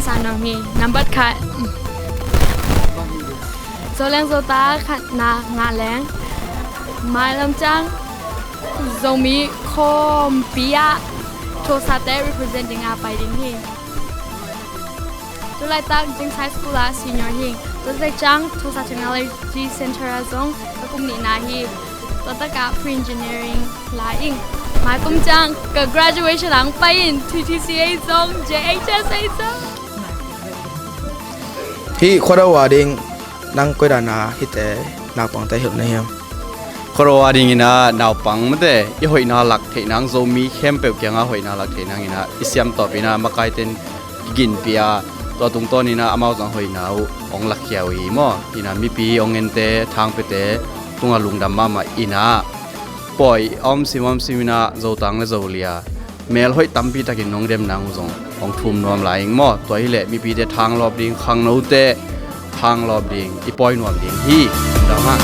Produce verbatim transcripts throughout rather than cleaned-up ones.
Sa nong hi, nambat khat. Zoleng Zota khatna ngah leng, mailam ciang Zomi khawmpi ah Thosate represent ding a pai ding hi. Tulaitak Jings High School ah senior hi. Tulaitak ciang Thosa Technology Center ah zong ka kum nihna hi. Tua takah pre-engineering la ing. Maikum ciang ka graduation ang pai in, T T C A zong, J H S A zong. Hih khuado a ding nang koidan a hihte naupangte hilh na hiam? Khuado a dingin ah naupang mate i hoihna lak theih nang, Zomi khempeuh kiangah hoihna lak theih nangin ah i siamtawp in ah makaiten i ginpih a, tua tungtawn in ah amau zong hoihna uh hong lakkhia uh hi maw. In ah mipi hong ente, thangpiate tungah lungdam mahmah in ah, pawi a om sim om sim in ah Zotang le Zolia mel hoih tampi takin nong dem nang uh zong hong thum nuam lai ing maw. Tua hileh mipite thanglawp ding, khangnote thanglawp ding, i pawi nuam ding hi. Lungdam ah.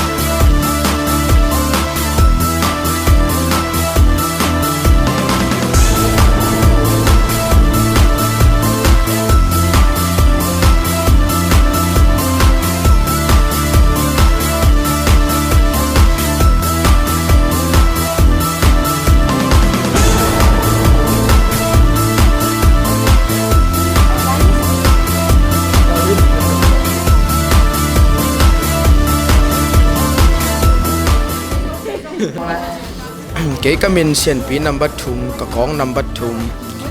Kei ka min Sianpi nambat thum, ka kawng nambat thum.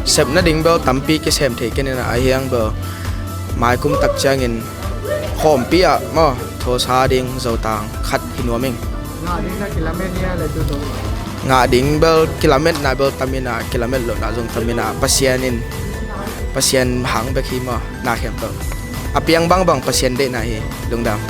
Sep nading bel tampi kisem thei ken in ah, ahi hang bel maikum tak ciangin khawmpi ah maw, Thosa ding Zotang khat hi nuam ing. Ngah ding na kilamen hia le tu tu? Ngah ding bel kilametna bel tam in ah, kilamet lohna zong tam in ah, Pasian in, Pasian hang bek hi maw, na khempeuh a piang bangbang Pasian deihna hi. Lungdam.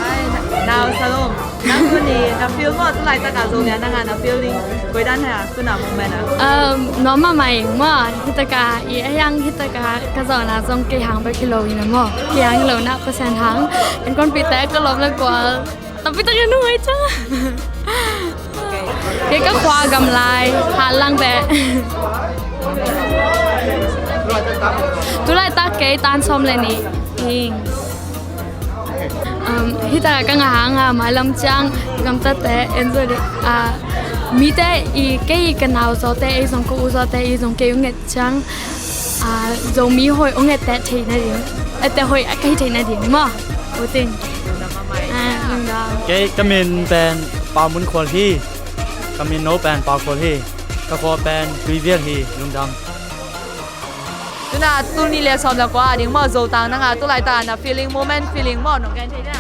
Ai, na-, nau Salom. Nang tuni na feel maw, tu laitak a Zomi a nang a na feeling koi dan hia, tuna moment a? Um, nuam mahmah ing maw, hi tak a i a hiang hi tak a ka zawhna zong kei hang bek hi lo in a maw. Kei hang hi lo na Pasian hang. Innkuanpihte ka lawm le gual. Tampi tak in nuai ciang. Kei ka khua gamlai, hat lang beh. Tu laitak kei tan sawm le nih ing. Um, hi tak a ka ngah hang a, mailam ciang gamtate, en zo dih, ah, mite i, kei i ka nau zawte, ei zong ka u zawte, i zong kei u nget ciang, ah, Zomi hoih u nget te thei na ding, eh, te hoih a ka hi thei na ding maw. U Ting. Ah, lungdam. Kei ka min pen Pau Mun Khual hi. Ka min no pen Pau Khual hi. Ka khua pen Tuivial hi. Lungdam. Tuna tul nih le sawm le kua a ding maw, Zotang nang a tu laitak a na feeling, moment feeling maw, nong gen thei na?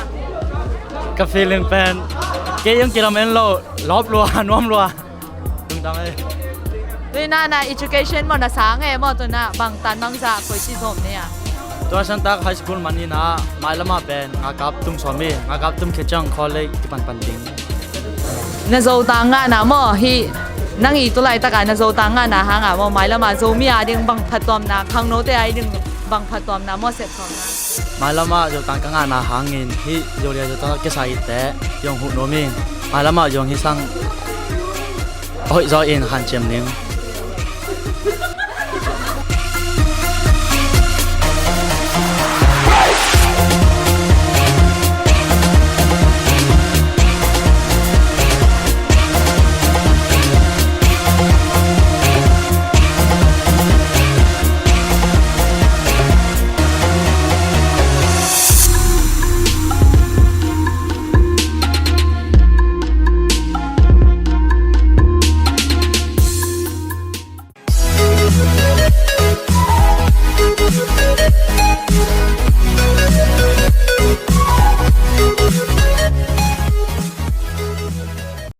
Ka feeling pen kei hong kilam en lo, lawp lua, nuam lua. Lungdam e. Tuna na education maw, na sang e maw, tuna bang tan bang za, koi ci zom ne a? Tua santak high school man in a, mailam ah pen ngakap tum sawm hi, ngakap tum khit ciang college kipanpan ding. Na Zotang ngahna maw, hih nang i tu laitak a na Zotang ngahna hang a maw, mailam ah Zomi a ding bang phattuamna, khangnote a ding bang phattuamna maw, septuamna? Mailam ah Zotang ka ngahna hangin hih Zolia Zotang kisai te zong huh nuam ing. Mailam ah zong hih sang hoih zaw in hanciam ning.